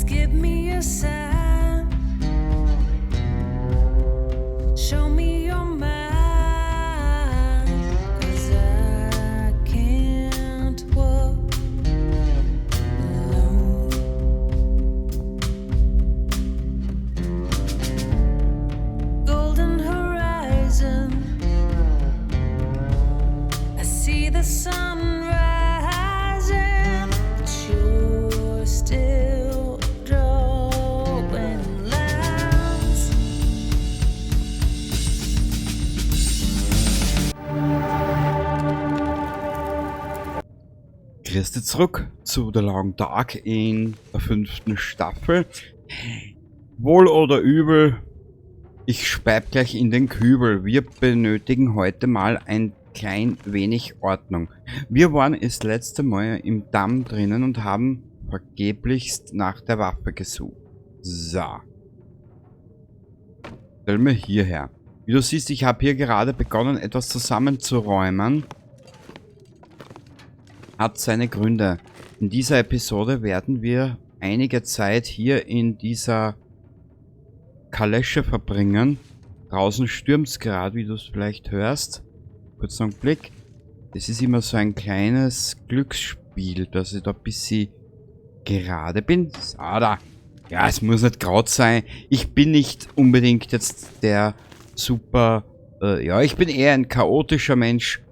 Please give me a sign. Show me your mind. 'Cause I can't walk alone. Golden horizon. I see the sun rising, but you're still drawing lines. Grüß dich zurück zu The Long Dark in der 5. Staffel. Wohl oder übel, ich speib gleich in den Kübel. Wir benötigen heute mal ein klein wenig Ordnung. Wir waren das letzte Mal im Damm drinnen und haben vergeblichst nach der Waffe gesucht. So. Stell mir hierher. Wie du siehst, ich habe hier gerade begonnen, etwas zusammenzuräumen. Hat seine Gründe. In dieser Episode werden wir einige Zeit hier in dieser Kalesche verbringen. Draußen stürmt's gerade, wie du's vielleicht hörst. Kurz noch einen Blick. Das ist immer so ein kleines Glücksspiel, dass ich da ein bisschen gerade bin. So, da. Ja, es muss nicht grad sein. Ich bin nicht unbedingt jetzt der super... ja, ich bin eher ein chaotischer Mensch.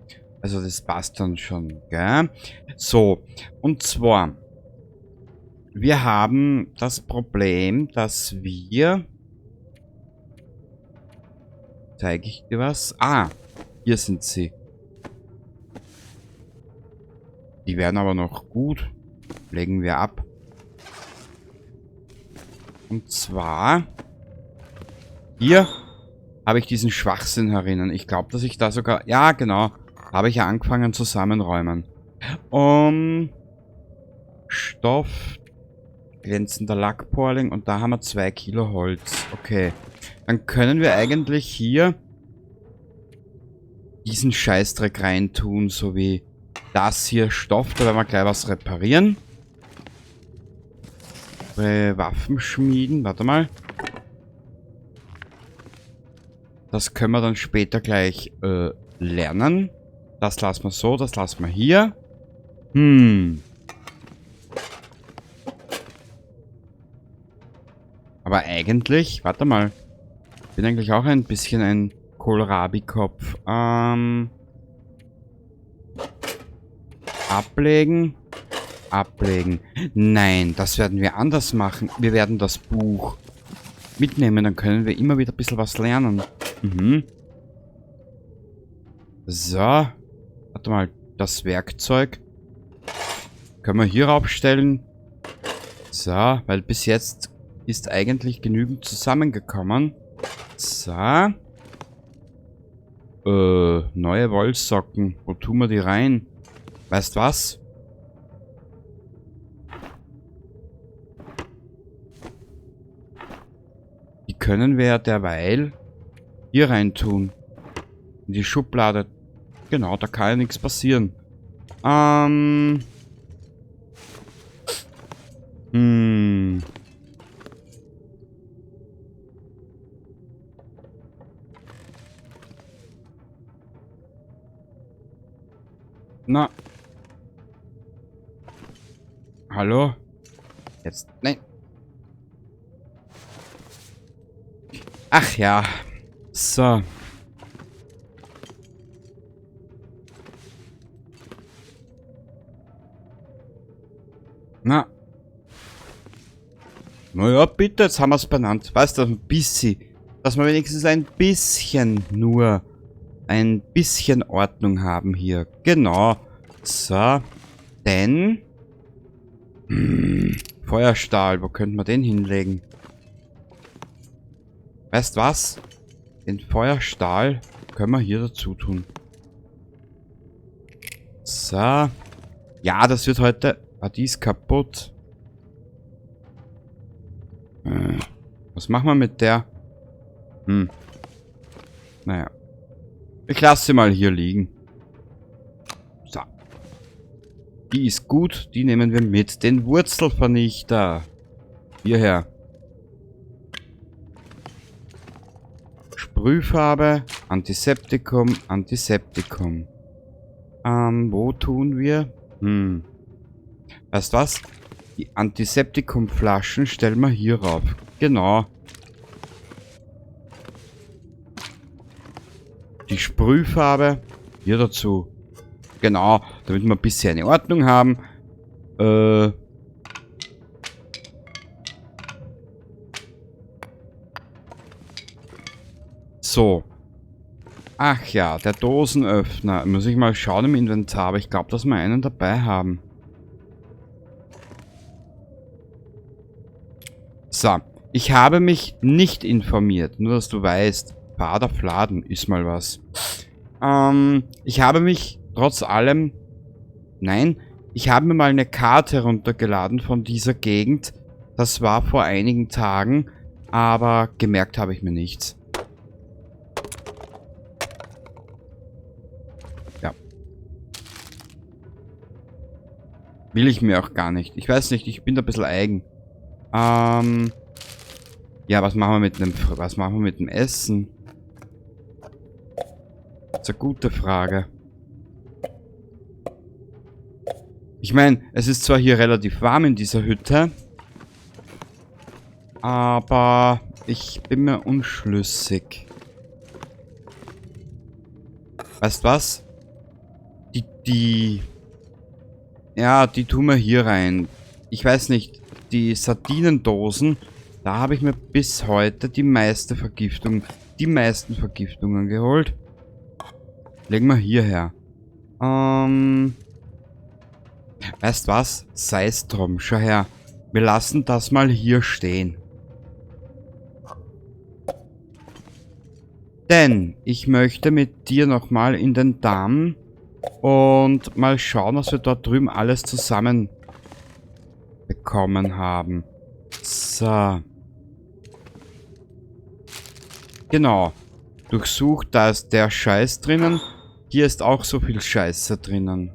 Also das passt dann schon, gell? So, und zwar, wir haben das Problem, dass wir... Zeige ich dir was? Ah, hier sind sie. Die werden aber noch gut. Legen wir ab. Und zwar, hier habe ich diesen Schwachsinn herinnen. Ich glaub, dass ich da sogar... Ja, genau. Habe ich ja angefangen zusammenräumen. Stoff, glänzender Lackporling und da haben wir 2 Kilo Holz. Okay. Dann können wir eigentlich hier diesen Scheißdreck reintun, so wie das hier Stoff. Da werden wir gleich was reparieren. Waffen schmieden. Warte mal. Das können wir dann später gleich lernen. Das lassen wir so, das lassen wir hier. Aber eigentlich, warte mal. Ich bin eigentlich auch ein bisschen ein Kohlrabi-Kopf. Ablegen. Ablegen. Nein, das werden wir anders machen. Wir werden das Buch mitnehmen, dann können wir immer wieder ein bisschen was lernen. So. Warte mal, das Werkzeug können wir hier aufstellen. So, weil bis jetzt ist eigentlich genügend zusammengekommen. So. Neue Wollsocken. Wo tun wir die rein? Weißt was? Die können wir ja derweil hier rein tun. In die Schublade. Genau, da kann ja nichts passieren. Na. Hallo? Jetzt. Nein. Ach ja. So. Na. Naja, bitte, jetzt haben wir's benannt. Weißt du, ein bisschen. Dass wir wenigstens ein bisschen nur ein bisschen Ordnung haben hier. Genau. So. Denn. Feuerstahl, wo könnten wir den hinlegen? Weißt was? Den Feuerstahl können wir hier dazu tun. So. Ja, das wird heute... Ah, die ist kaputt. Was machen wir mit der? Naja. Ich lasse sie mal hier liegen. So. Die ist gut. Die nehmen wir mit. Den Wurzelvernichter. Hierher. Sprühfarbe, Antiseptikum, Antiseptikum. Wo tun wir? Weißt was? Die Antiseptikumflaschen stellen wir hier rauf. Genau. Die Sprühfarbe hier dazu. Genau, damit wir ein bisschen eine Ordnung haben. So. Ach ja, der Dosenöffner. Muss ich mal schauen im Inventar, aber ich glaub, dass wir einen dabei haben. So. Ich habe mich nicht informiert. Nur, dass du weißt. Vater Fladen ist mal was. Ich habe mich trotz allem... Nein, ich habe mir mal eine Karte heruntergeladen von dieser Gegend. Das war vor einigen Tagen, aber gemerkt habe ich mir nichts. Ja. Will ich mir auch gar nicht. Ich weiß nicht, ich bin da ein bisschen eigen. Ja, was machen wir mit dem, was machen wir mit dem Essen? Das ist eine gute Frage. Ich mein, es ist zwar hier relativ warm in dieser Hütte, aber ich bin mir unschlüssig. Weißt was? Die tun wir hier rein. Ich weiß nicht, die Sardinendosen, da habe ich mir bis heute die meisten Vergiftungen geholt. Legen wir hierher. Weißt was? Sei's drum. Schau her. Wir lassen das mal hier stehen. Denn ich möchte mit dir nochmal in den Damm und mal schauen, was wir dort drüben alles zusammen bekommen haben. So. Genau. Durchsucht, da ist der Scheiß drinnen. Hier ist auch so viel Scheiße drinnen.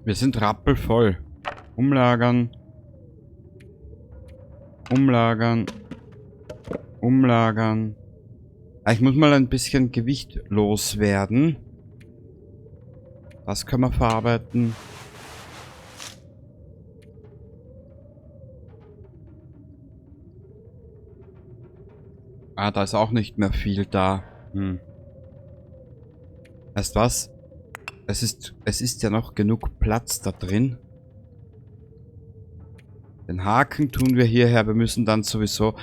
Wir sind rappelvoll. Umlagern. Umlagern. Umlagern. Ich muss mal ein bisschen Gewicht loswerden. Das können wir verarbeiten. Ah, da ist auch nicht mehr viel da. Weißt was? Es ist ja noch genug Platz da drin. Den Haken tun wir hierher. Wir müssen dann sowieso...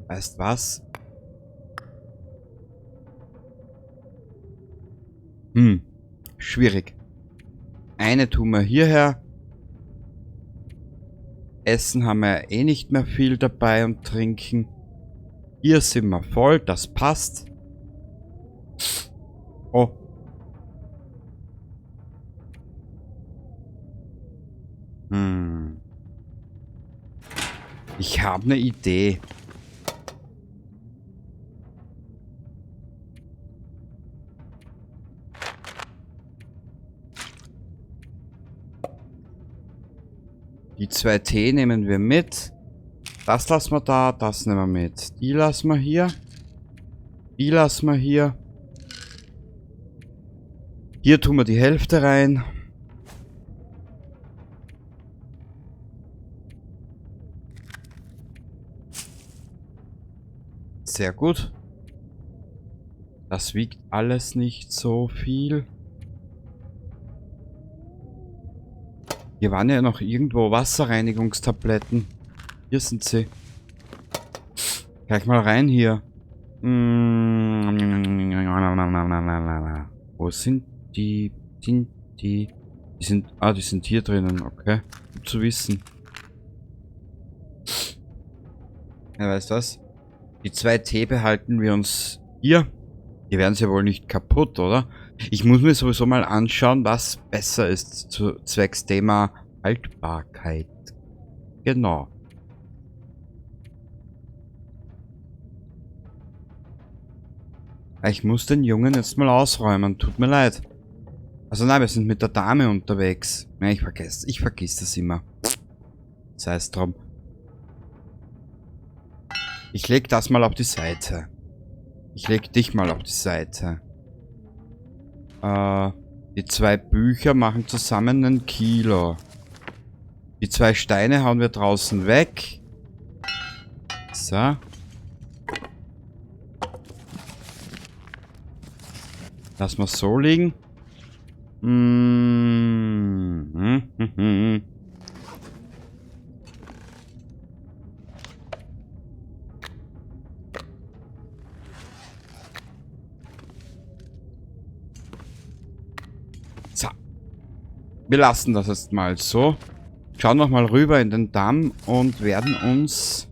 Weißt was? Schwierig. Eine tun wir hierher. Essen haben wir ja eh nicht mehr viel dabei und trinken. Hier sind wir voll, das passt. Oh. Ich habe eine Idee. Die 2 Tee nehmen wir mit. Das lassen wir da, das nehmen wir mit. Die lassen wir hier. Die lassen wir hier. Hier tun wir die Hälfte rein. Sehr gut. Das wiegt alles nicht so viel. Hier waren ja noch irgendwo Wasserreinigungstabletten. Hier sind sie. Gleich mal rein hier. Wo sind die? Sind die? Die sind, ah, die sind hier drinnen. Okay. Gut zu wissen. Ja, weißt du was? Die 2 Tee behalten wir uns hier. Die werden sie ja wohl nicht kaputt, oder? Ich muss mir sowieso mal anschauen, was besser ist zu zwecks Thema Haltbarkeit. Genau. Ich muss den Jungen jetzt mal ausräumen. Tut mir leid. Also nein, wir sind mit der Dame unterwegs. Ja, ich vergesse das immer. Sei es drum. Ich leg das mal auf die Seite. Ich leg dich mal auf die Seite. Die zwei Bücher machen zusammen 1 Kilo. Die 2 Steine hauen wir draußen weg. So. Lass mal so liegen. So. Wir lassen das jetzt mal so. Schauen noch mal rüber in den Damm und werden uns...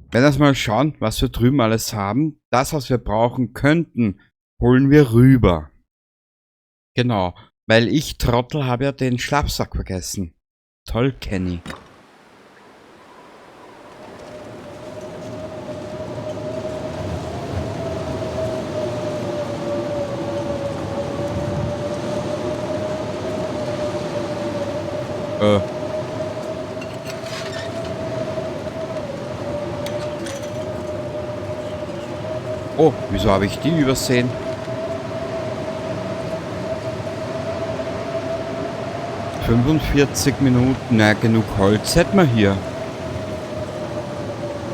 Werden erstmal schauen, was wir drüben alles haben. Das, was wir brauchen könnten, holen wir rüber. Genau, weil ich, Trottel, habe ja den Schlafsack vergessen. Toll, Kenny. Oh, wieso habe ich die übersehen? 45 Minuten. Na, genug Holz hätten wir hier.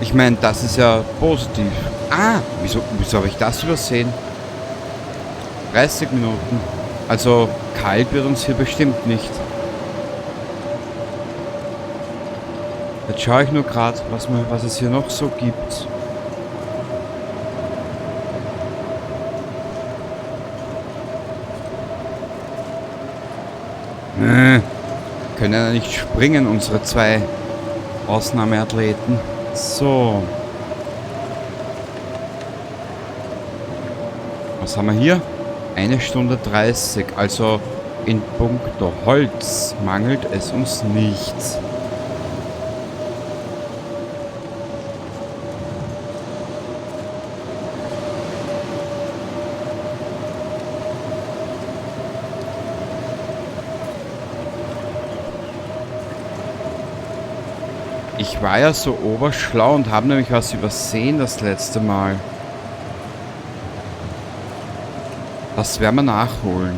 Ich meine, das ist ja positiv. Ah, wieso habe ich das übersehen? 30 Minuten. Also, kalt wird uns hier bestimmt nicht. Jetzt schaue ich nur grad, was es hier noch so gibt. Können ja nicht springen, unsere zwei Ausnahmeathleten. So. Was haben wir hier? 1 Stunde 30. Also in puncto Holz mangelt es uns nicht. Ich war ja so oberschlau und habe nämlich was übersehen das letzte Mal. Das werden wir nachholen.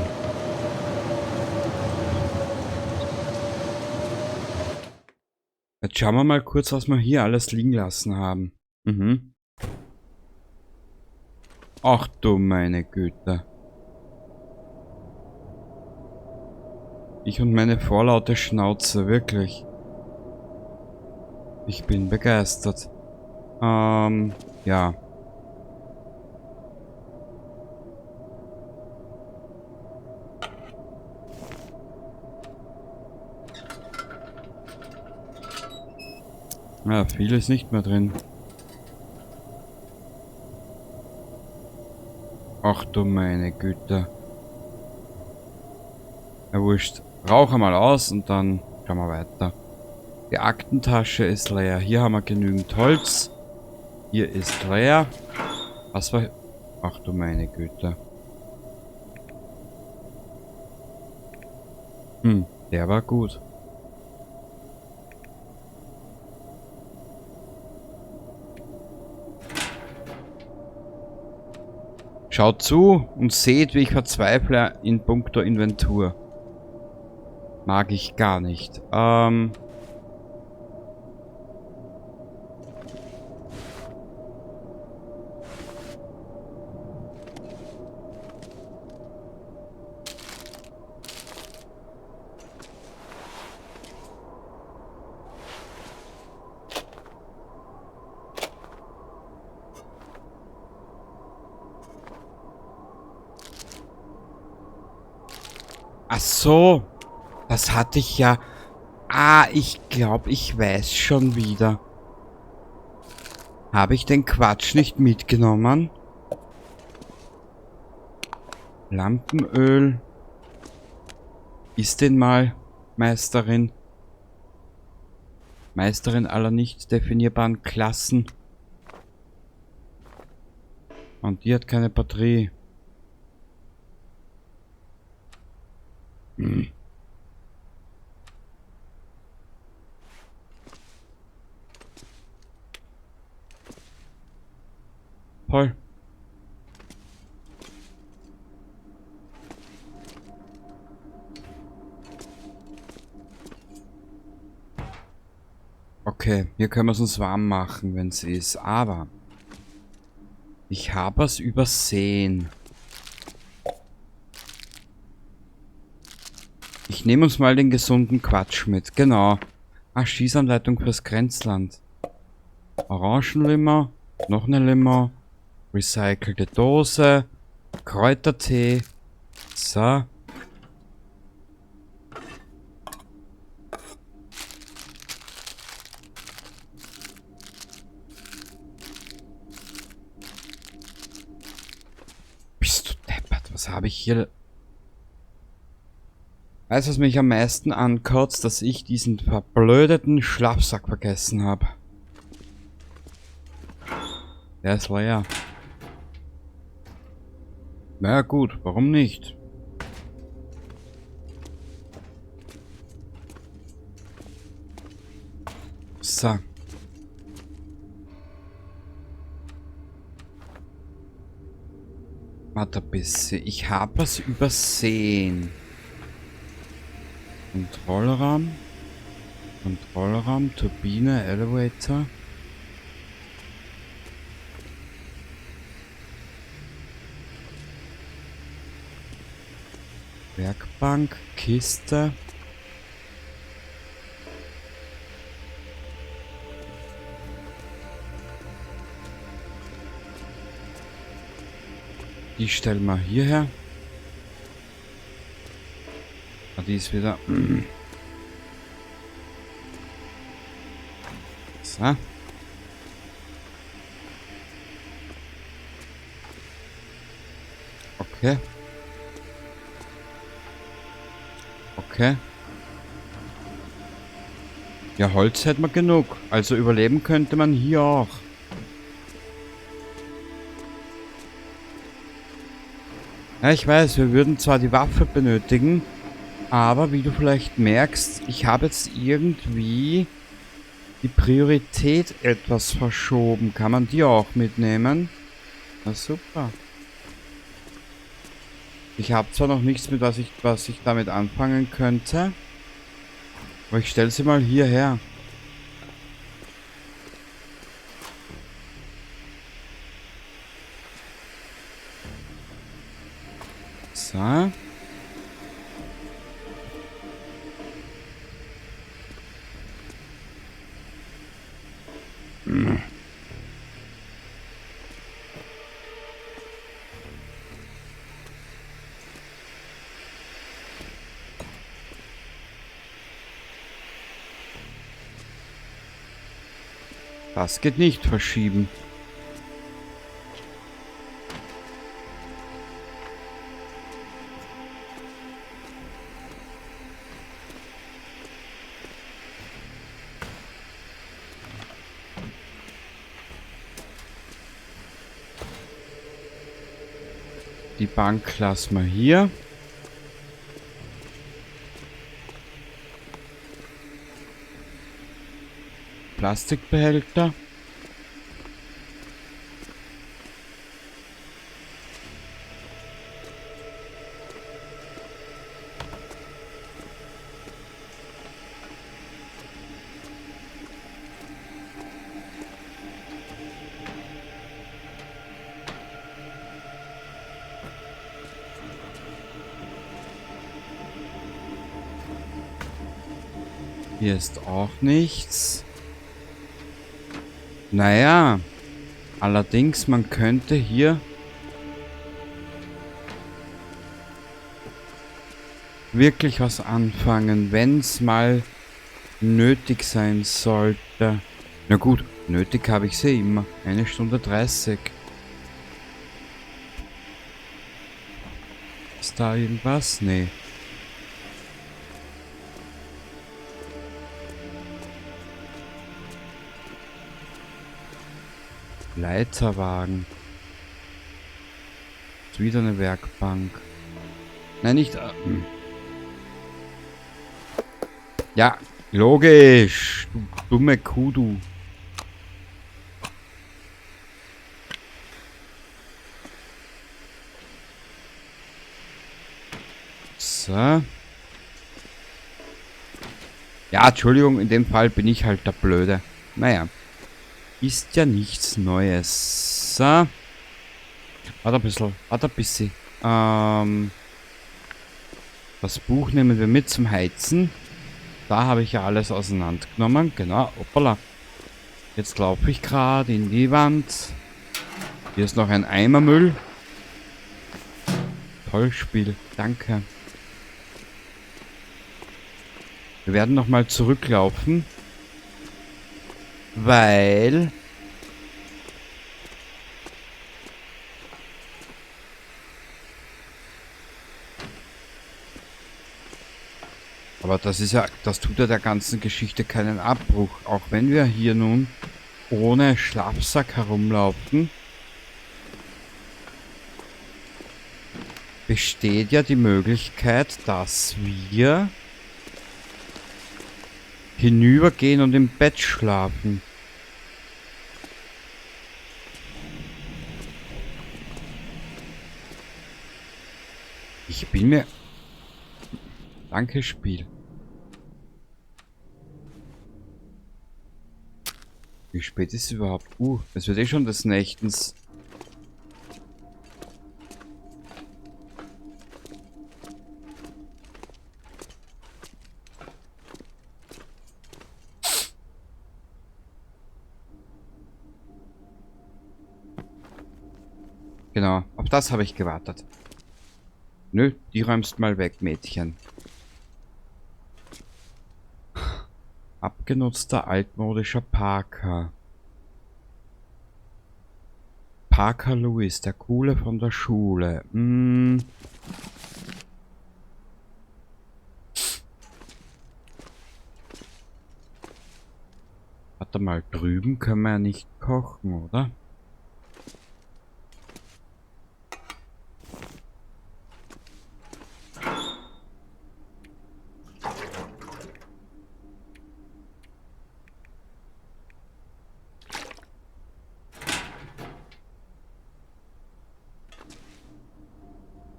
Jetzt schauen wir mal kurz, was wir hier alles liegen lassen haben. Ach du meine Güte. Ich und meine vorlaute Schnauze, wirklich. Ich bin begeistert. Ja. Ja, viel ist nicht mehr drin. Ach du meine Güte. Ja, wurscht. Rauche mal aus und dann schauen wir weiter. Die Aktentasche ist leer. Hier haben wir genügend Holz. Hier ist leer. Was war... Ach du meine Güte. Der war gut. Schaut zu und seht, wie ich verzweifle in puncto Inventur. Mag ich gar nicht. Ach so, das hatte ich ja. Ah, ich glaub, ich weiß schon wieder. Habe ich den Quatsch nicht mitgenommen? Lampenöl. Ist denn mal Meisterin? Meisterin aller nicht definierbaren Klassen. Und die hat keine Batterie. Hm. Toll. Okay, hier können wir es uns warm machen, wenn es ist. Aber ich habe es übersehen. Ich nehme uns mal den gesunden Quatsch mit. Genau. Ah, Schießanleitung fürs Grenzland. Orangenlimo. Noch eine Limo. Recycelte Dose. Kräutertee. So. Bist du deppert? Was habe ich hier? Weißt du, was mich am meisten ankotzt? Dass ich diesen verblödeten Schlafsack vergessen habe. Der ist leer. Na gut, warum nicht? So. Warte ein bisschen. Ich habe was übersehen. Kontrollraum. Kontrollraum, Turbine, Elevator. Werkbank, Kiste. Die stellen wir hierher. Ah, die ist wieder. So. Okay. Okay. Ja, Holz hätten wir genug. Also überleben könnte man hier auch. Ja, ich weiß, wir würden zwar die Waffe benötigen, aber wie du vielleicht merkst, ich habe jetzt irgendwie die Priorität etwas verschoben. Kann man die auch mitnehmen? Na super. Ich habe zwar noch nichts mit, was ich damit anfangen könnte, aber ich stelle sie mal hierher. So. Das geht nicht verschieben. Die Bank lassen wir hier. Plastikbehälter. Hier ist auch nichts. Naja, allerdings, man könnte hier wirklich was anfangen, wenn's mal nötig sein sollte. Na gut, nötig habe ich sie immer. 1 Stunde 30. Ist da irgendwas? Nee. Leiterwagen. Ist wieder eine Werkbank. Nein, nicht. Ja, logisch. Du dumme Kuh, du. So. Ja, Entschuldigung, in dem Fall bin ich halt der Blöde. Naja. Ist ja nichts Neues. So. Warte ein bisschen. Warte ein bisschen. Das Buch nehmen wir mit zum Heizen. Da habe ich ja alles auseinandergenommen. Genau, hoppala. Jetzt laufe ich gerade in die Wand. Hier ist noch ein Eimer Müll. Toll, Spiel. Danke. Wir werden nochmal zurücklaufen. Weil... Aber das ist ja, das tut ja der ganzen Geschichte keinen Abbruch. Auch wenn wir hier nun ohne Schlafsack herumlaufen, besteht ja die Möglichkeit, dass wir hinübergehen und im Bett schlafen. Ich bin mir... Danke, Spiel. Wie spät ist es überhaupt? Es wird eh schon des Nächtens. Genau, auf das habe ich gewartet. Nö, die räumst mal weg, Mädchen. Abgenutzter altmodischer Parker. Parker Lewis, der Coole von der Schule. Warte mal, drüben können wir ja nicht kochen, oder?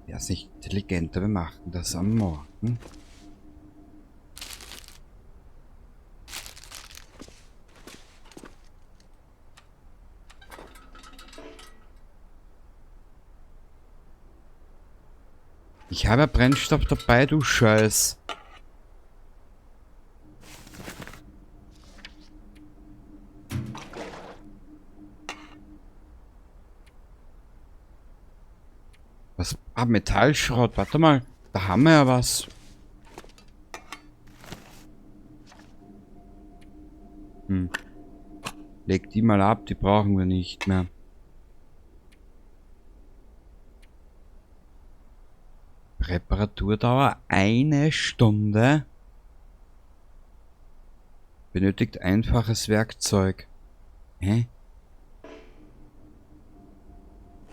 Ja, ist nicht intelligenter, wir machen das am Morgen. Ich habe Brennstoff dabei, du Scheiß. Was? Ah, Metallschrott. Warte mal. Da haben wir ja was. Leg die mal ab, die brauchen wir nicht mehr. Reparaturdauer 1 Stunde. Benötigt einfaches Werkzeug. Hä?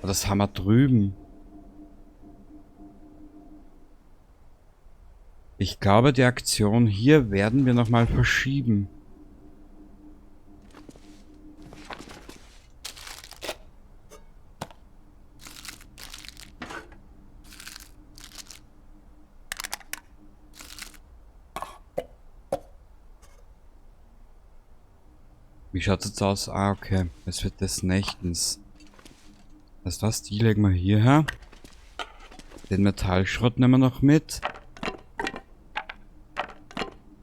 Ah, das haben wir drüben. Ich glaube, die Aktion hier werden wir nochmal verschieben. Wie schaut's jetzt aus? Ah, okay. Es wird des Nächtens. Was ist das? Die legen wir hierher. Den Metallschrott nehmen wir noch mit.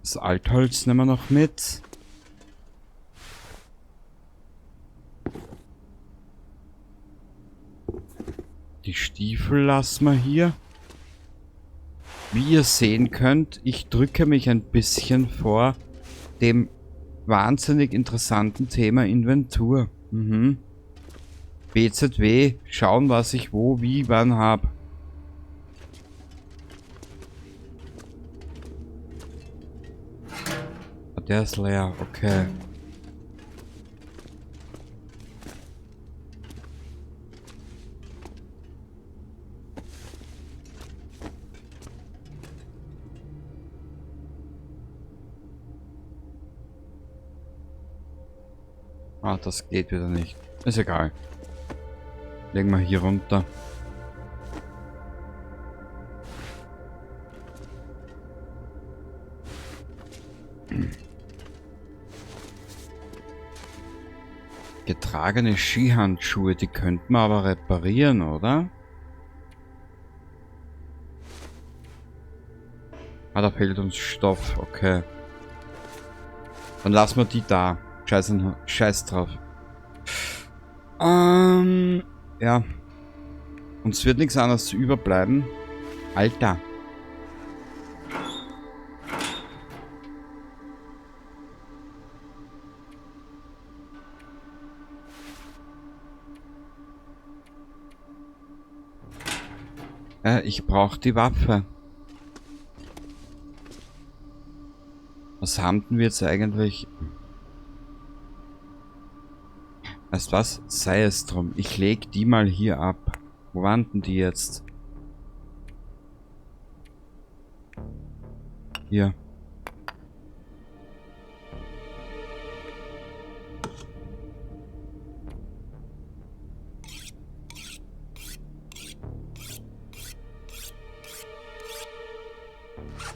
Das Altholz nehmen wir noch mit. Die Stiefel lassen wir hier. Wie ihr sehen könnt, ich drücke mich ein bisschen vor dem wahnsinnig interessanten Thema Inventur. BZW, schauen, was ich wo, wie, wann hab. Ah, der ist leer, okay. Ah, das geht wieder nicht. Ist egal. Legen wir hier runter. Getragene Skihandschuhe, die könnten wir aber reparieren, oder? Ah, da fehlt uns Stoff, okay. Dann lassen wir die da. Scheiß drauf. Ja. Uns wird nichts anderes überbleiben. Alter. Ich brauche die Waffe. Was haben denn wir jetzt eigentlich? Weißt was? Sei es drum. Ich leg die mal hier ab. Wo waren denn die jetzt? Hier.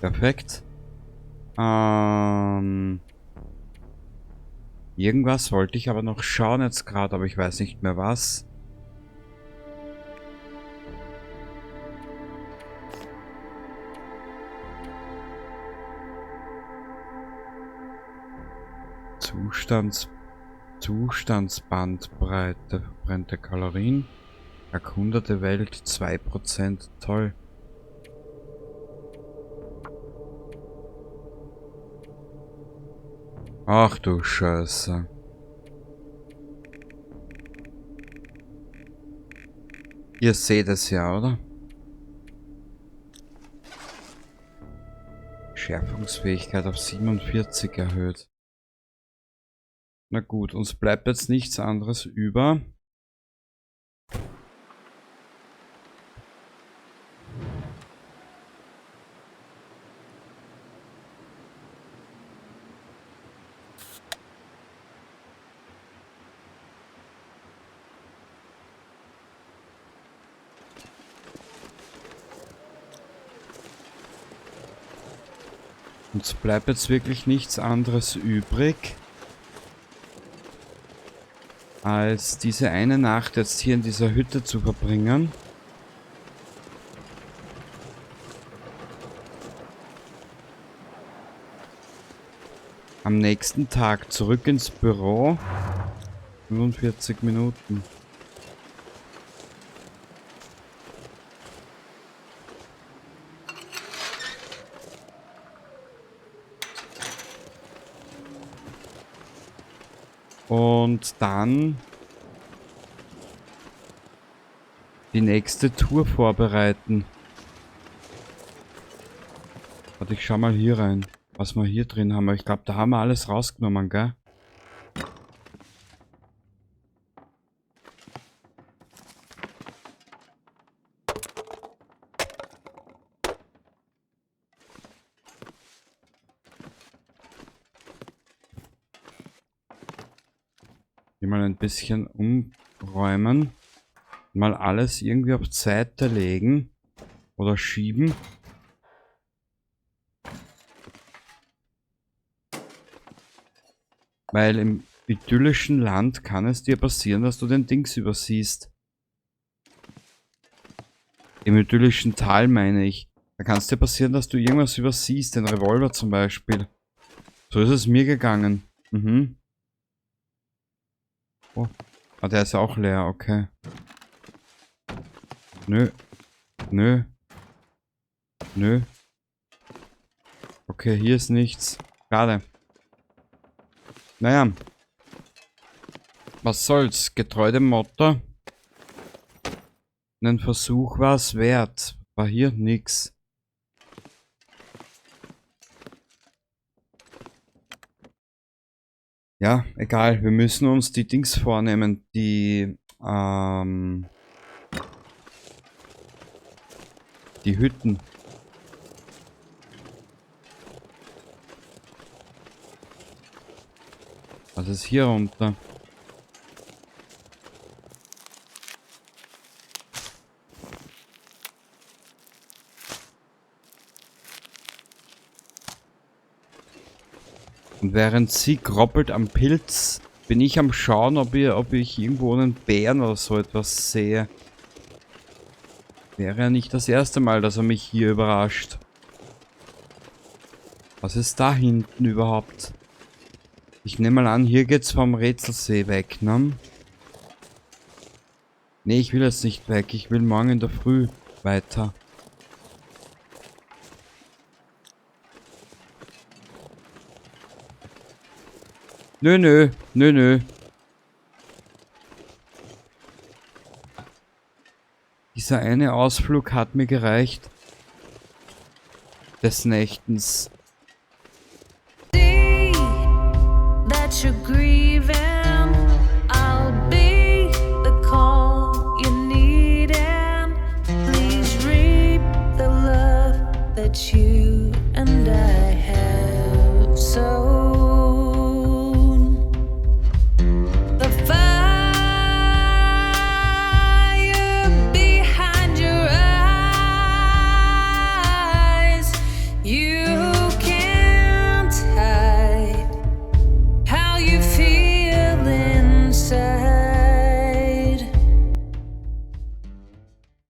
Perfekt. Irgendwas wollte ich aber noch schauen jetzt gerade, aber ich weiß nicht mehr was. Zustandsbandbreite, verbrennte Kalorien, erkundete Welt 2%, toll. Ach du Scheiße. Ihr seht es ja, oder? Schärfungsfähigkeit auf 47 erhöht. Na gut, uns bleibt jetzt nichts anderes über. Uns bleibt jetzt wirklich nichts anderes übrig, als diese eine Nacht jetzt hier in dieser Hütte zu verbringen. Am nächsten Tag zurück ins Büro. 45 Minuten. Und dann die nächste Tour vorbereiten. Warte, ich schau mal hier rein, was wir hier drin haben. Ich glaub, da haben wir alles rausgenommen, gell? Hier mal ein bisschen umräumen. Mal alles irgendwie auf die Seite legen. Oder schieben. Weil im idyllischen Land kann es dir passieren, dass du den Dings übersiehst. Im idyllischen Tal meine ich. Da kann es dir passieren, dass du irgendwas übersiehst, den Revolver zum Beispiel. So ist es mir gegangen. Oh. Ah, der ist auch leer, okay. Nö. Nö. Nö. Okay, hier ist nichts. Schade. Naja. Was soll's? Getreu dem Motto. Einen Versuch war's wert. War hier nix. Ja, egal. Wir müssen uns die Dings vornehmen. Die Hütten. Was ist hier runter? Und während sie groppelt am Pilz, bin ich am Schauen, ob ich irgendwo einen Bären oder so etwas sehe. Wäre ja nicht das erste Mal, dass er mich hier überrascht. Was ist da hinten überhaupt? Ich nehme mal an, hier geht's vom Rätselsee weg, ne? Ne, ich will jetzt nicht weg. Ich will morgen in der Früh weiter. Nö, nö, nö, nö. Dieser eine Ausflug hat mir gereicht. Des Nächtens. See that you're grieving. I'll be the call you need, and please reap the love that you and I have sown. The fire behind your eyes, you